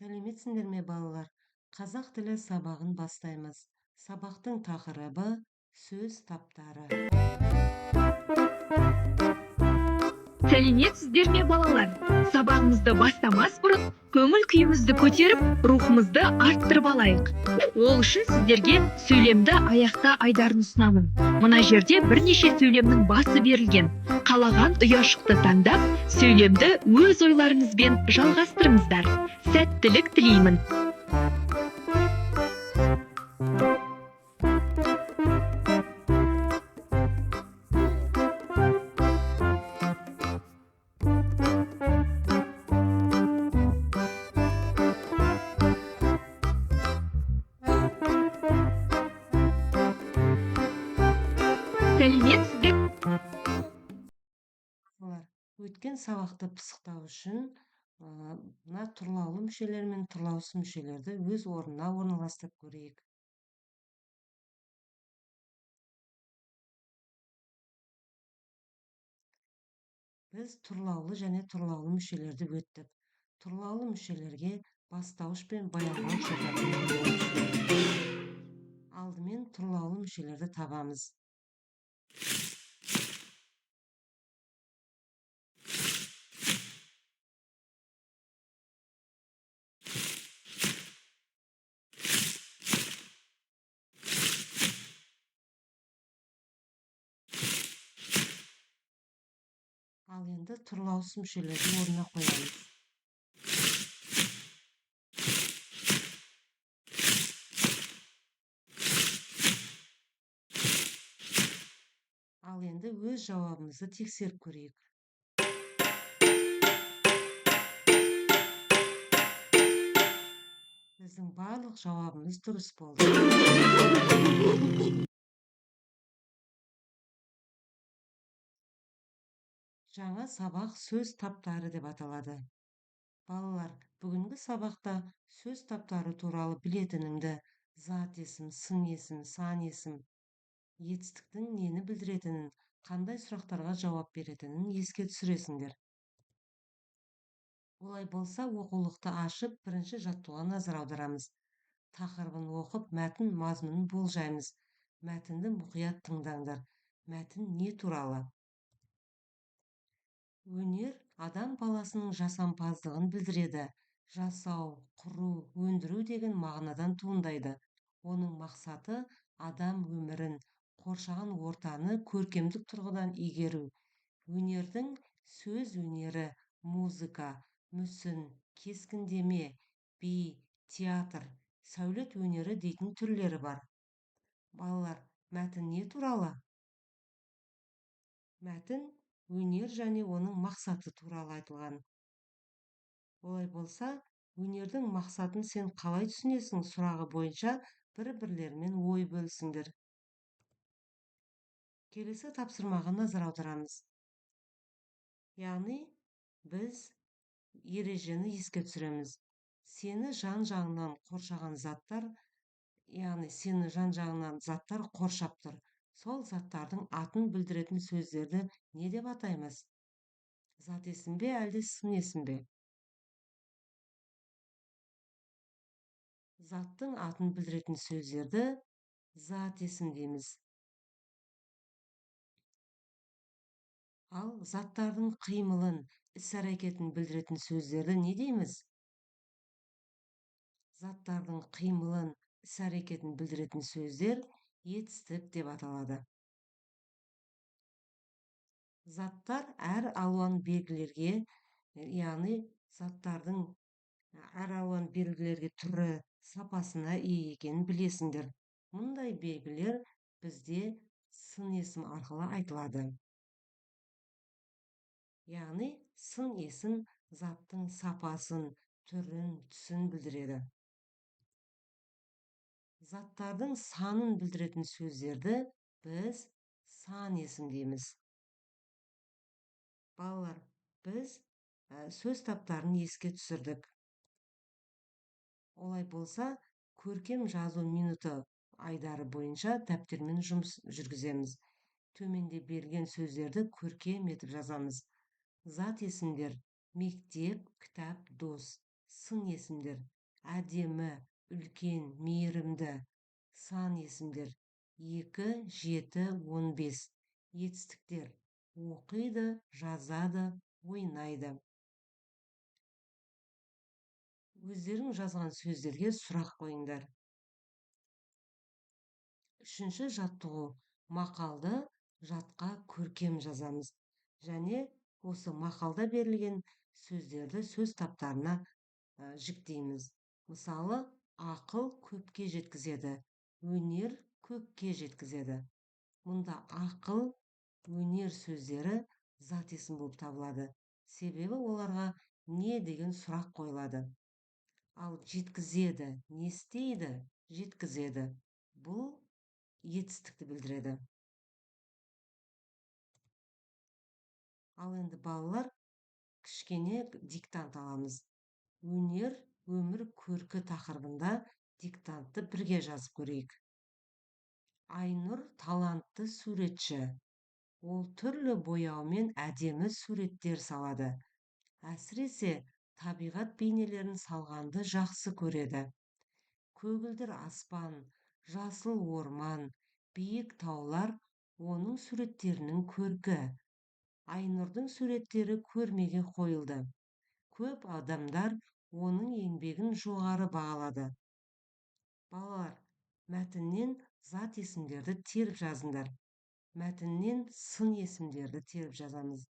Сәлеметсіңдер ме, балалар? Қазақ тілі сабағын бастаймыз. Сабақтың тақырыбы сөз таптары. Сәлеметсіздер ме, балалар? Сабағымызды бастамас бұрын көңіл күйімізді көтеріп, рухымызды арттырып алайық. Ол үшін сіздерге сөйлемді аяқта айдарын ұсынамын. Мына жерде бірнеше сөйлемнің басы берілген. Қалаған ұяшықты таңдап, сөйлемді өз ойларыңызбен жалғастырыңыздар. Сәттілік тілеймін. Сәлеметсіздер. Балалар, өткен сабақты пысықтау үшін мына тұрлаулы мүшелер мен тұрлаусыз мүшелерді өз орнына орналастырып көрейік. Біз тұрлаулы және тұрлаулы мүшелерді өттік. Тұрлаулы мүшелерге бастауыш пен баяндауыш жататын. Алдымен тұрлаулы мүшелерді табамыз. Ал енді тұрлаусыз мүшелерді орнына қоямыз. Ал енді өз жауабымызды тексеріп көрейік. Біздің барлық жауабымыз дұрыс болды. Жаңа сабақ сөз таптары деп аталады. Балалар, бүгінгі сабақта сөз таптары туралы білетініңді, зат есім, сын есім, сан есім, етістіктің нені білдіретінін, қандай сұрақтарға жауап беретінін еске түсіресіңдер. Олай болса, оқулықты ашып, бірінші жаттығуға назар аударамыз. Тақырыбын оқып, мәтін мазмұнын болжаймыз. Мәтінді мұқият тыңдаңдар. Мәтін не туралы? Өнер адам баласының жасампаздығын білдіреді. Жасау, құру, өндіру деген мағынадан туындайды. Оның мақсаты адам өмірін, қоршаған ортаны көркемдік тұрғыдан игеру. Өнердің сөз өнері, музыка, мүсін, кескіндеме, би, театр, сәулет өнері дейтін түрлері бар. Балалар, мәтін не туралы? Мәтін өнер және оның мақсаты туралы айтылған. Олай болса, өнердің мақсатын сен қалай түсінесің сұрағы бойынша бір-бірлерімен ой бөлісіңдер. Келесі тапсырмаға назар аударамыз. Яғни, біз ережені еске түсіреміз. Сені жан-жағынан қоршаған заттар, яғни сені жан-жағынан заттар қоршап тұр. Сол заттардың атын білдіретін сөздерді не деп атаймыз? Зат есім бе, әлде сын есім бе? Заттың атын білдіретін сөздерді зат есім дейміз. Ал заттардың қимылын, іс-әрекетін білдіретін сөздерді не дейміз? Заттардың қимылын, іс-әрекетін білдіретін сөздер етістік деп аталады. Заттар әр алуан белгілерге, яғни заттардың әр алуан белгілерге түрі, сапасына ие екенін білесіңдер. Мұндай белгілер бізде сын есім арқылы айтылады. Яғни сын есім заттың сапасын, түрін, түсін білдіреді. Заттардың санын білдіретін сөздерді біз сан есім дейміз. Балалар, біз сөз таптарын еске түсірдік. Олай болса, көркем жазу минуты айдары бойынша дәптермен жұмыс жүргіземіз. Төменде берілген сөздерді көркем етіп жазамыз. Зат есімдер: мектеп, кітап, дос. Сын есімдер: әдемі, үлкен, мейірімді. Сан есімдер: 2, 7, 15. Етістіктер: оқиды, жазады, ойнайды. Өздерің жазған сөздерге сұрақ қойыңдар. Үшінші жаттығу. Мақалды жатқа көркем жазамыз. Және осы мақалда берілген сөздерді сөз таптарына жіктейміз. Мысалы, ақыл көпке жеткізеді, өнер көкке жеткізеді. Мұнда ақыл, өнер сөздері зат есім болып табылады. Себебі оларға не деген сұрақ қойылады. Ал жеткізеді, не істейді? Жеткізеді. Бұл етістікті білдіреді. Ал енді балалар, кішкене диктант аламыз. Өнер, өмір көркі тақырыбында диктантты бірге жазып көрейік. Айнұр талантты суретші. Ол түрлі бояумен әдемі суреттер салады. Әсіресе табиғат бейнелерін салғанды жақсы көреді. Көгілдір аспан, жасыл орман, биік таулар оның суреттерінің көркі. Айнұрдың суреттері көрмеге қойылды. Көп адамдар оның еңбегін жоғары бағалады. Балалар, мәтіннен зат есімдерді теріп жазыңдар. Мәтіннен сын есімдерді теріп жазамыз.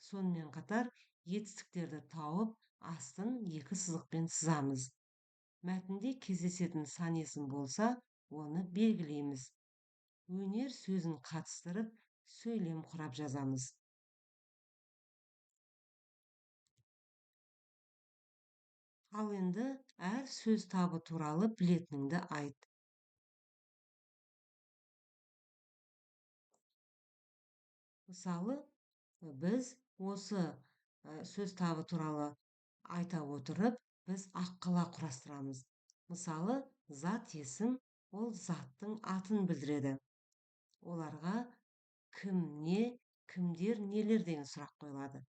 Сонымен қатар етістіктерді тауып, астын екі сызықпен сызамыз. Мәтінде кездесетін сан есім болса, оны белгілейміз. Өнер сөзін қатыстырып, сөйлем құрап жазамыз. Ал енді әр сөз табы туралы білетініңді айт. Мысалы, біз осы сөз табы туралы айта отырып, біз аққала құрастырамыз. Мысалы, зат есім ол заттың атын білдіреді. Оларға кім, не, кімдер, нелер деген сұрақ қойылады.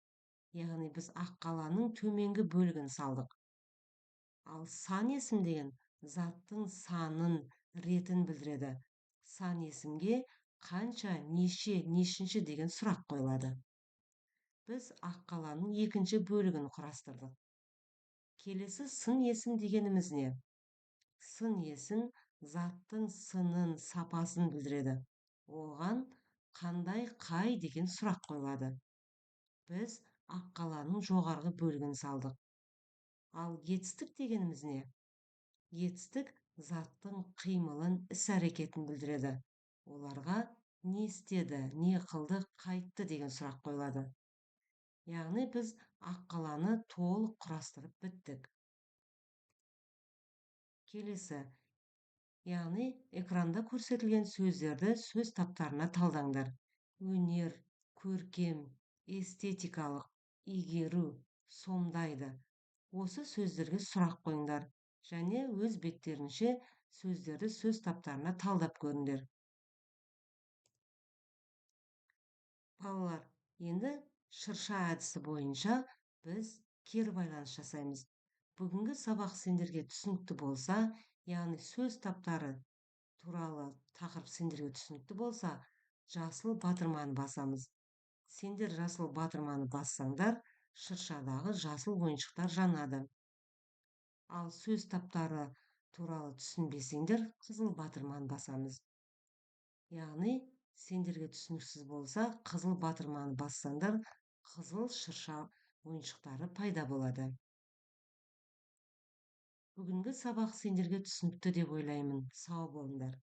Яғни біз аққаланың төменгі бөлігін салдық. Ал сан есім деген заттың санын, ретін білдіреді. Сан есімге қанша, неше, нешінші деген сұрақ қойылады. Біз аққаланың екінші бөлігін құрастырдық. Келесі сын есім дегеніміз не? Сын есім заттың сынын, сапасын білдіреді. Оған қандай, қай деген сұрақ қойылады. Біз аққаланың жоғарғы бөлігін салдық. Ал етістік дегеніміз не? Етістік заттың қимылын, іс-әрекетін білдіреді. Оларға не істеді, не қылды, қайтты деген сұрақ қойылады. Яғни біз аққаланы толық құрастырып біттік. Келесі, яғни экранда көрсетілген сөздерді сөз таптарына талдаңдар. Өнер, көркем, эстетикалық, игеру, сомдайды. Осы сөздерге сұрақ қойыңдар және өз беттерінше сөздерді сөз таптарына талдап көріңдер. Балалар, енді шырша әдісі бойынша біз кері байланыс жасаймыз. Бүгінгі сабақ сендерге түсінікті болса, яғни сөз таптары туралы тақырып сендерге түсінікті болса, жасыл батырманы басамыз. Сендер жасыл батырманы бассаңдар, шыршадағы жасыл ойыншықтар жанады. Ал сөз таптары туралы түсінбесеңдер, қызыл батырманы басамыз. Яғни сендерге түсініксіз болса, қызыл батырманы бассаңдар, қызыл шырша ойыншықтары пайда болады. Бүгінгі сабақ сендерге түсінікті деп ойлаймын. Сау болыңдар.